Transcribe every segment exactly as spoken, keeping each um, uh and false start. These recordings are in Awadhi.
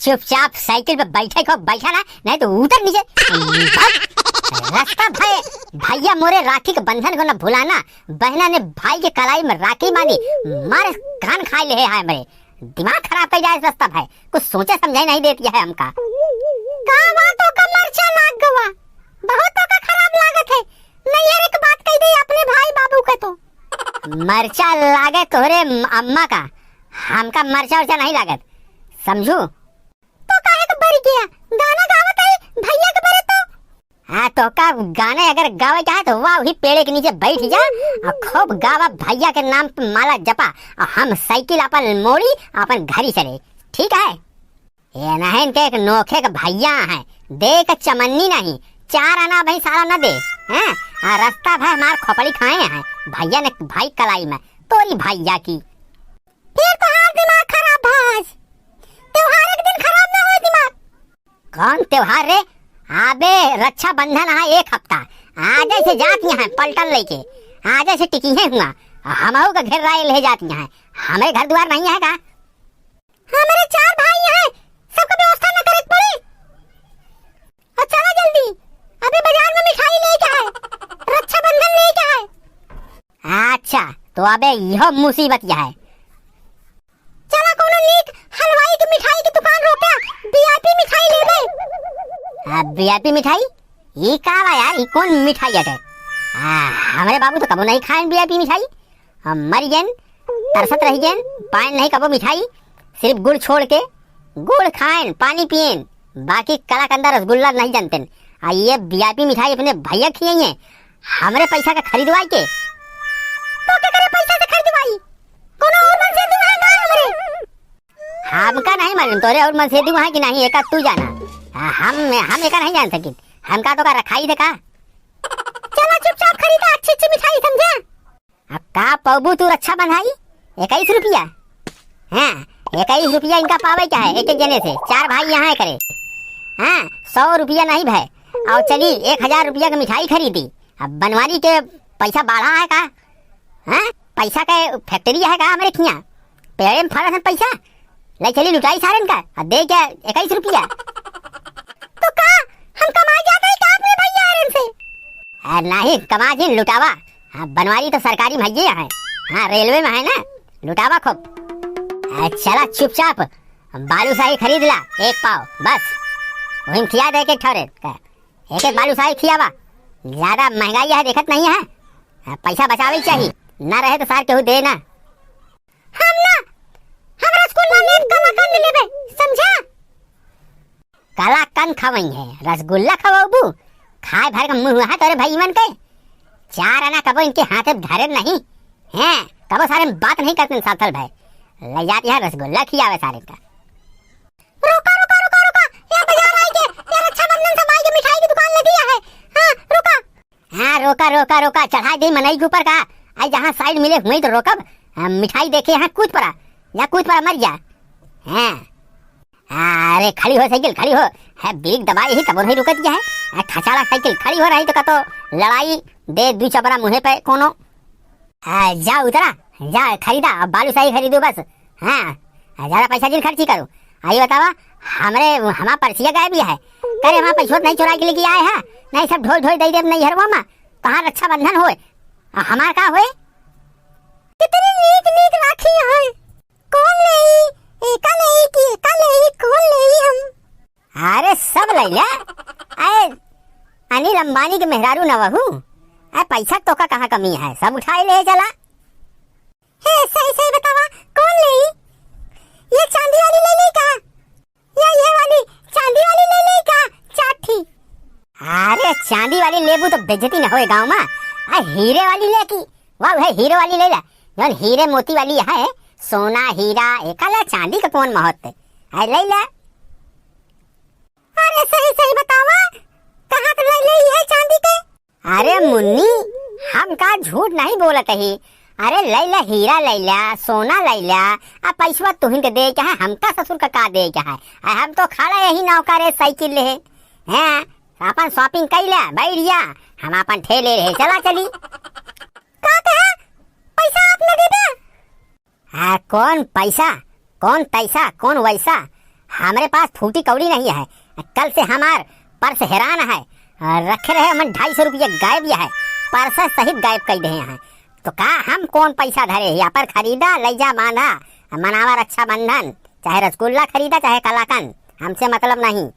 चुपचाप साइकिल पे बैठे को बैठा ना, नहीं तो उतर नीचे। रस्ता भय, भैया मोरे राखी के बंधन को न भुलाना, बहना ने भाई के कलाई में राखी बांधी, मारे कान खाए ले है मेरे, दिमाग खराब कर जाए रस्ता भय, कुछ सोचे समझे नहीं देती है हमका। का बात हो का मरचा लाग गवा, बहुत तो का खराब लागत है, नहीं यार एक बात कह दे अपने भाई बाबू के तो। मरचा लागे तोहरे अम्मा का, हमका मरचा उरचा नहीं लागत, समझू। तो काहे के बरी गया? गाना गावत है भैया के बरे तो। हाँ, तो का गाने अगर गावे चाहे तो वाह, वही पेड़े के नीचे बैठ जा और खूब गावा, भैया के नाम पे माला जपा और हम साइकिल अपन मोड़ी अपन घरी चले, ठीक है? ये नहीं इनके एक नोखे के भैया हैं, देख चमन्नी नहीं, चार आना भाई साला न दे, हैं? आ रस्ता भर हमार खोपड़ी खाए हैं भैया ने, भाई कलाई में, तोरी भैया की। फिर तोहार दिमाग खराब भा आज। त्योहार एक दिन खराब ना होई दिमाग। कौन त्योहार रे? आबे रक्षाबंधन है एक हफ्ता। आजे से जात यहाँ पलटन लेके। आजे से टिकी है हुआ। हमहू का घेर राय ले जात यहाँ। हमरे घर दुआर नहीं है का? हमरे चार भाई हैं। सबका व्यवस्था न करे के पड़ी। और चला जल्दी, अबे बाजार में मिठाई लेके आए, रक्षाबंधन लेके आए। अच्छा, तो अबे यह मुसीबत यह है। चला कोनो नीक हलवाई के मिठाई के दुकान रोका, वीआईपी मिठाई लेबे। आ, वीआईपी मिठाई? ई का बा यार, ई कौन मिठाई हटे? आ, हमरे बाबू तो कबो नहीं खाएन वीआईपी मिठाई। हम मर गएन, तरसत रह गएन, पाएन नहीं कबो मिठाई, सिर्फ गुड़ छोड़ के। गुड़ खाएन, पानी पिएन, बाकी कलाकंदा रसगुल्ला नहीं जानतेन। आ ये वीआईपी मिठाई अपने भैया खियाइए, हमरे पैसा का खरीदवाई के। तो के करे पैसा से खरीदवाई? कोनो और मन से दुआ है का हमरे? हमका नहीं मालूम, तोरे और मन से दुआ है कि नहीं, एका तू जाना। आ, हम, हम एका नहीं जान सकित, हमका तो का रखाई थे का? चला चुपचाप खरीदा अच्छी अच्छी मिठाई, समझा? अब का पौबू तू रक्षा बंधाई? इक्कीस रुपया? हाँ, इक्कीस रुपया इनका पावे क्या है एक एक जने से? चार भाई यहाँ करे। हाँ, सौ रुपया नहीं भय। और चली एक हजार रुपया की मिठाई खरीदी। अब बनवारी के पैसा बढ़ा है का? हाँ, पैसा के फैक्ट्री है का हमरे खिया? पेड़े में फरत है पैसा। ले चली लुटाई सारन का, आ दे क्या इक्कीस रुपया? तो का हम कमा जाता है का अपने भैया आरन से? आ, नहीं, कमा जिन लुटावा। हाँ, बनवारी तो सरकारी में है, हाँ, रेलवे में है ना, लुटावा खूब। आ, चला चुपचाप बालूशाही खरीद ला, एक पाव, बस। वहीं खिया दे के ठहरे, एक एक बालूशाही खियावा। ज्यादा महंगाई है, देखत नहीं है। आ, पैसा बचावे चाहिए, ना रहे तो सार केहू दे ना। हम ना, हम रसगुल्ला लेब, कलाकंद लेबे, समझा? कलाकंद खवई है, रसगुल्ला खवाबू? खाए भर का मुंह हुआ है तोरे भाई मन के। चार आना कबो इनके हाथे धरे नहीं हैं, कबो सारे में बात नहीं करते साथल भाई। ले जाती है रसगुल्ला खियावे सारे का। रुका, रुका, रुका, रुका, यहाँ बाजार आई के, यहाँ रक्षाबंधन सब आई के मिठाई की दुकान लगी है। हाँ, रुका। हाँ, रोका, रोका, रोका, चढ़ा दे मनई के ऊपर का। आई जहाँ साइड मिले हुई तो रोकब। हाँ, मिठाई देखे यहाँ कूद पड़ा, या कूद पड़ा मर जा। हाँ। अरे खड़ी हो साइकिल, खड़ी हो। है ब्रेक दबाई ही तब नहीं रुकत क्या है? आ, खचाला साइकिल खड़ी हो रही तो का तो लड़ाई दे दू चबरा मुँहे पे कोनो। आ, जा उतरा, जा खरीदा, अब बालूशाही खरीदू बस। हाँ, आ, ज्यादा पैसा जिन खर्ची करू। आ, ये बतावा, हमरे, हमार पर्चिया गायब ही है। करे हमार पैसवा नहीं चुरा के लेके आए हैं, नहीं सब ढोई ढोई दे देब नैहरवा में। कहाँ रक्षाबंधन होए, आ, हमार का होए? कितनी नीक नीक राखी है। कौन लेई? एका लेई कि एका लेई? कौन लेई हम? अरे सब ले ले। अरे अनिल अंबानी के मेहरारू न वहू। अरे पैसा तो का कहाँ कमी है, सब उठाए ले चला। हे सही सही बतावा, कौन लेई? ये चांदी वाली ले ली का? या ये वाली चांदी वाली ले ली का? चार ठी। अरे चांदी वाली लेबू तो बेइज्जती न होए गाँव में। आ हीरे वाली ले की, वाह है हीरे वाली ले ला। जौन हीरे मोती वाली है, सोना हीरा, एका ला चांदी का कौन महत्व है? आ ले ला। अरे सही सही बतावा, कहाँ तो ले ले है चांदी के? अरे मुन्नी, हम का झूठ नहीं बोलत ही। अरे लैला हीरा लैला, सोना लैला, आ पैसवा तुहिन के दे के है, हमका ससुर का का दे के है? आ हम तो खड़ा यही नौका रे साइकिल ले। हैं, अपन shopping कैला, बैठ जा, हम अपन ठेले रहे, चला चली। का कहा? पैसा आप न देबे? आ, कौन पैसा, कौन तैसा, कौन वैसा? हमरे पास फूटी कौड़ी नहीं है। कल से हमार पर्स हेरान है। रखे रहे हमन ढाई सौ रुपया गायब या है। पर्स सहित गायब कइ देहे हैं। तो का हम कौन पैसा धरे ही? अपन खरीदा, लइ जा, बांधा, मनावा रक्षाबंधन। चाहे रसगुल्ला खरीदा, चाहे कलाकंद, हमसे मतलब नहीं।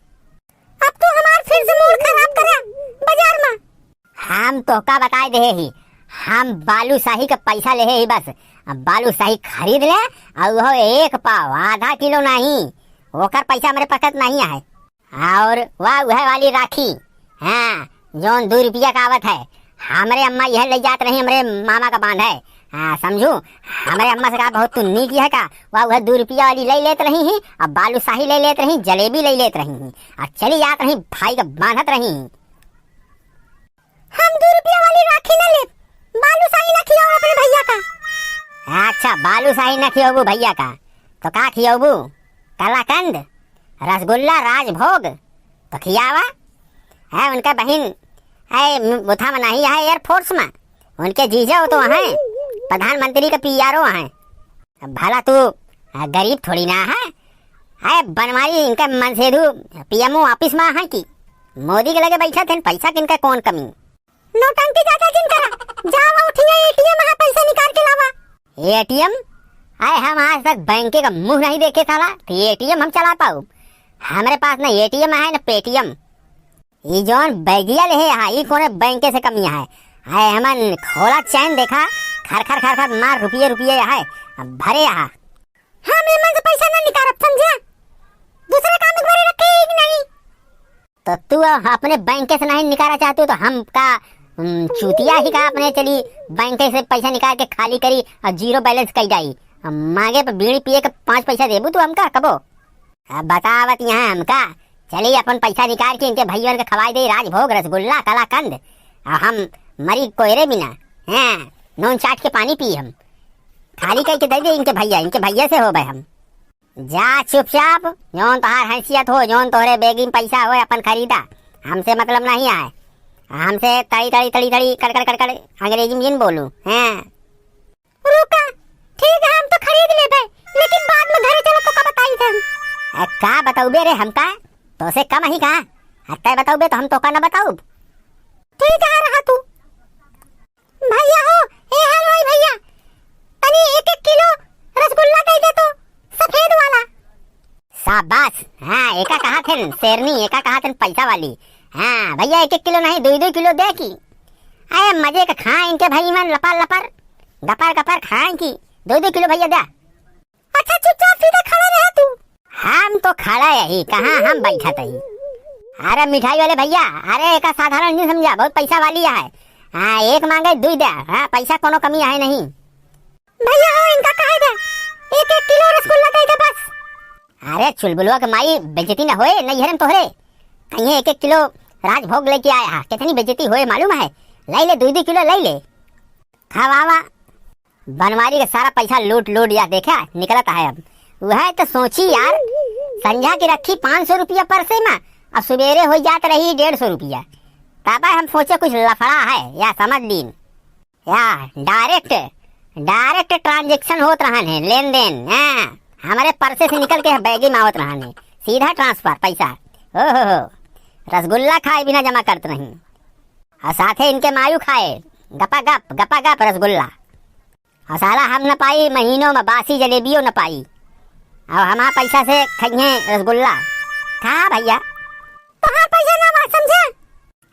अब तू हमार फिर से मूड खराब करा बाजार में। हम तोहका बताए देहे ही, हम बालूशाही का पैसा लेहे ही बस। अब बालूशाही खरीद ले, अउर वो एक पाव, आधा किलो नहीं, ओकर पैसा हमरे पकत नहीं है। अउर वह, वह वाली राखी, हाँ, जौन दू रुपया का आवत है, हमरे अम्मा यह लइ जात रही, हमरे मामा का बांध है, हाँ, समझू, हमरे अम्मा से कहा, "बहुत तू नीक है का?" वह, वह दू रुपया वाली लइ लेत रही ही, अब बालूशाही लइ लेत रही, जलेबी लइ लेत रही ही, और चली जात रही, भाई का बांधत रही ही। हम दू रुपया वाली राखी ना लेब, बालूशाही ना खियाओ अपने भैया का। अच्छा, बालूशाही ना खियाबू भैया का, तो का खियाबू? कलाकंद, रसगुल्ला, राजभोग, तो खियावा। है उनका बहिन, है उथा में नहीं है, Air Force में, उनके जीजा हो तो हैं, प्रधानमंत्री के पी आर ओ हैं। अब भला तू, आ, गरीब थोड़ी ना है। है बनवारी इनका मनसेधु पी एम ओ office में है कि मोदी के लगे बैठा थे, पैसा किनका कौन कमी? नौटंकी ज्यादा जिन करा, जावा उठिया ए टी एम है, पैसा निकाल के लावा। ए टी एम? आए हम आज तक बैंक का मुंह नहीं देखे साला, तो ए टी एम हम चला पाऊ? हमरे पास ना ए टी एम है ना पेटीएम। ई जौन बैगिया लेहे हा, ई कोने बैंक से कमिया है? आए हमन खोला चैन देखा, खर खर खर खर मार रुपये रुपये है, भरे हा। हम एमन से पैसा ना निकारब, समझे? दूसरा काम एक बारे रखे ही नहीं। तो तू अपने बैंक से नहीं निकाला चाहतू तो हम का, उम, चूतिया ही का अपने चली बैंक से पैसा निकाल के खाली करी और जीरो बैलेंस कई जाई? अब मांगे पे बीड़ी पिए के पाँच पैसा देबू तू हमका कबो? अब बतावत यहाँ हमका, चली अपन पैसा निकाल के इनके भैया के खवाई दे राजभोग, रसगुल्ला, कलाकंद, और हम मरी कोयरे बिना, हैं, नून चाट के पानी पी हम। खाली कई के दे दे इनके भैया, इनके भैया से होबे हम। जा चुपचाप, जौन तोहार हैसियत हो, जौन तोहरे बेगी में पैसा होए, अपन खरीदा, हमसे मतलब नहीं आए। हमसे तड़ी तड़ी तड़ी तड़ी कड़ कड़ कड़ कड़ अंग्रेजी में जिन बोलू, हैं? रुका, ठीक है, हम तो खरीद लेबे, लेकिन बाद में घरे चलो तो का बताई थे। ए, का बतौबे रे हमका? तोसे कम ही का? आ तै बतौबे तो हम तोका न बताउब। ठीक है, रहा तू। भैया हो, ए हलवाई भैया, तनी एक एक किलो रसगुल्ला दे दे तो, सफेद वाला। शाबाश, हाँ, एका कहा थे शेरनी, एका कहा थे पैसा वाली। हाँ भैया, एक एक किलो नहीं, दो दो किलो दे की। अरे मजे का खाए इनके भाई मन, लपर लपर, गपर गपर खाए की, दो दो किलो भैया दे। अच्छा, चुपचाप सीधे खड़ा रहे तू। हम तो खड़ा यही, कहाँ हम बैठत ही। अरे मिठाई वाले भैया, अरे एका साधारण नहीं समझा, बहुत पैसा वाली है। हाँ, एक मांगे दुई दे। हाँ, पैसा कोनो कमी है नहीं। भैया हो, इनका कहे दे, एक एक किलो रसगुल्ला दे दे बस। अरे चुलबुलवा के माई, बेइज्जती न होए नैहर में तोहरे। कहीं एक एक किलो राजभोग लेके आया है, कितनी बेइज्जती होए मालूम है? ले ले, दुई दुई किलो ले ले। खवावा। बनवारी के सारा पैसा लूट लूट या देखा निकलत है अब। वह तो सोची यार, संझा की रखी पाँच सौ रुपया परसे में, अब सुबेरे हो जात रही डेढ़ सौ रुपया। तब हम सोचे कुछ लफड़ा है या समझ लीन। या डायरेक्ट, डायरेक्ट ट्रांजैक्शन होत रहन है, लेन देन, हाँ, हमारे परसे से निकल के बैगी में आवत रहन है, सीधा ट्रांसफर पैसा। ओ हो हो, रसगुल्ला खाए बिना जमा करत नहीं। और साथे इनके मायू खाए, गपा गप, गपा गप रसगुल्ला। और साला हम न पाई महीनों में बासी जलेबियों न पाई। और हमार पैसा से खइहें रसगुल्ला। खा भैया। तोहार पैसा ना बा, समझे?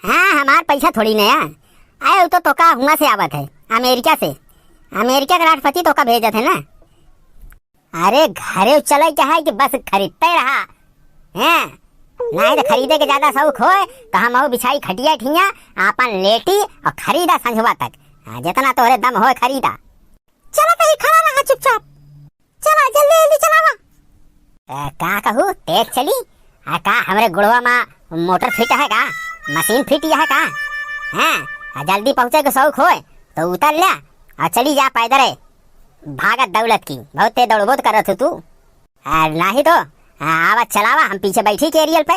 हाँ, हमार पैसा थोड़ी नया। अरे, उ तो तोका हुआ से आवत है, अमेरिका से। अमेरिका के राष्ट्रपति तोका भेजत है ना। अरे, घरे चले के है कि बस खरीदते रहा? हैं? नहीं तो खरीदे के ज्यादा शौक होए, तो हम अउ बिछाई खटिया ठिया, आपन लेटी और खरीदा संझवा तक। हाँ, जितना तोहरे दम होए खरीदा। चला तही खड़ा रहा चुपचाप। चला, जल्दी, जल्दी चलावा। ए, का कहू, तेज चली? आ, का हमरे गुड़वा मा मोटर फिट है का? मशीन फिट है का? हैं? आ, जल्दी पहुँचे के शौक होए, तो उतर ल्या, आ, चली जा पैदरे। भागत दौलत की, बहुत तेज दौड़बो तो करत हो तू। आ, नाही तो, आ, आवा चलावा, हम पीछे बैठी कैरियर पे।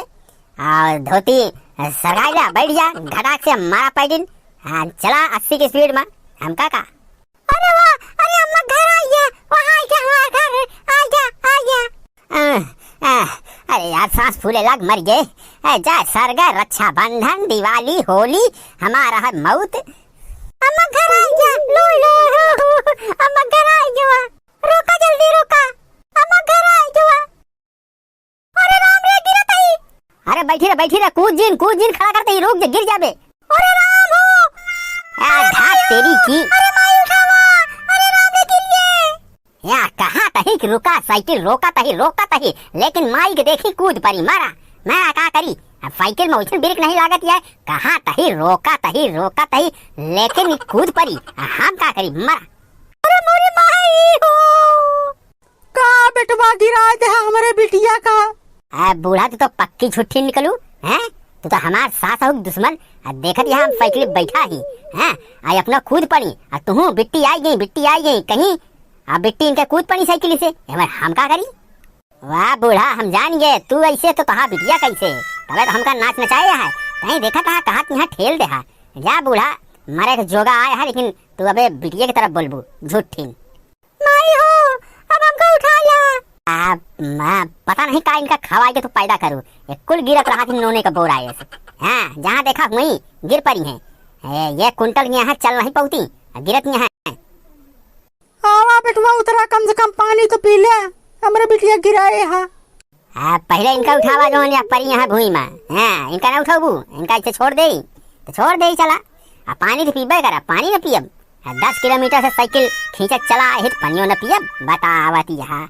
आ, धोती, आ, सरगाई ल्या, बैठ जा, घटाक से मारा पैडिन। आ, चला अस्सी की स्पीड मा, हम का का। अरे वाह, अरे अम्मा घर आ गया, वहाँ आ गया, हमारा घर है, आ गया, आ गया। आ, आ, अब सांस फूले लाग मर गए। ए, जा सरगा, रक्षाबंधन, दिवाली, होली, हमारा है मौत। अम्मा घर आई जा, लो, लो, लो, अम्मा घर आई जा, रोका जल्दी रोका, अम्मा घर आई जा। अरे राम रे, गिरत ही। अरे बैठी रे, बैठी रे, कूद जिन, कूद जिन, खड़ा करते ही रुक जा, गिर जाबे। अरे राम हो। आ, धात तेरी की। अरे माई उठावा, अरे राम रे, गिर गए। या कहा तही कि रुका साइकिल, रोका तही, रोका तही, लेकिन माई के देखी कूद परी, मरा। मैं का करी, अब साइकिल में उछल ब्रेक नहीं लागत है। कहा तही रोका तही, रोका तही, लेकिन कूद परी, हम का करी, मरा। अरे मोरी माई हो। का बेटवा गिरा दे हमरे बिटिया का? आ बूढ़ा, तू तो पक्की झुट्ठी निकलू, हैं? तू तो हमार सास हऊ दुश्मन। आ देखत यहाँ हम साइकिल बैठा ही, हैं? आ अपना कूद पड़ी, आ तुहू बिट्टी आई गई, बिट्टी आई गई कहीं, आ बिट्टी इनके कूद पड़ी साइकिल से, एमर हम का करी? वाह बूढ़ा, हम जान गए तू ऐसे तो तहा बिटिया कैसे, तबे तो हमका नाच नचाए है, कहीं देखा तहा कहा यहाँ ठेल दे हा। जा बूढ़ा, मरे के जोगा आए है, लेकिन तू अबे बिटिया की तरफ बोलबू, झुट्ठिन। माई हो, अब हमका उठा ला। आ, माँ, पता नहीं का इनका खवाई के तू पैदा करू। ये कुल गिरत रहा थी नोने का बोरा ऐसे। हाँ, जहाँ देखा वहीं गिर पड़ी हैं। ए, ये कुंटल यहाँ चल नहीं पौती, गिरत यहाँ। आवा बेटवा उतरा, कम से कम पानी तो पी ले, हमरे बिटिया गिराए हा। आ, पहले इनका उठावा जौन या परी यहाँ भूमि में। हाँ, इनका ना उठाबू, इनका इसे छोड़ दे, तो छोड़ दे चला। आ पानी तो पीबे करा, पानी ना पियब। आ दस किलोमीटर से साइकिल खींचत चला आए ही तो पानियो ना पियब, बतावत यहाँ।